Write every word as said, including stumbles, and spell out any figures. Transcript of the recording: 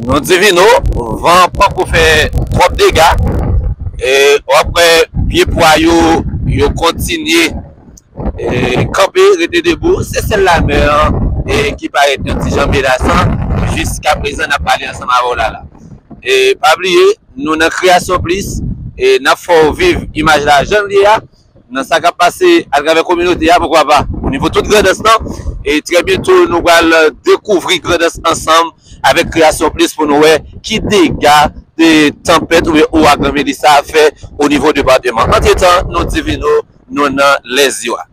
Nou di vino, van an poko fè twòp dega. E w ap wè pye pwa yo, yo kontinye e, kanpe, rete debou. Se sèl lamè an e, ki parèt yon ti jan menasan. Jiskaprezan, n ap pale ansanm avè w la la. E pa bliye, nou nan Kreyasyon Plis e n ap fè w viv imaj la jan l ye a. Nan sa k ap pase atravè kominote a, poukwa pa, o nivo tout Grandans lan. E trè byento, nou pral dekouvri Grandans ansanm avèk Kreyasyon Plis pou nou wè ki dega de tanpèt oubyen ouragan Melissa a fè o nivo depatman. Antretan, nou di vino, nou nan Lèzyo a.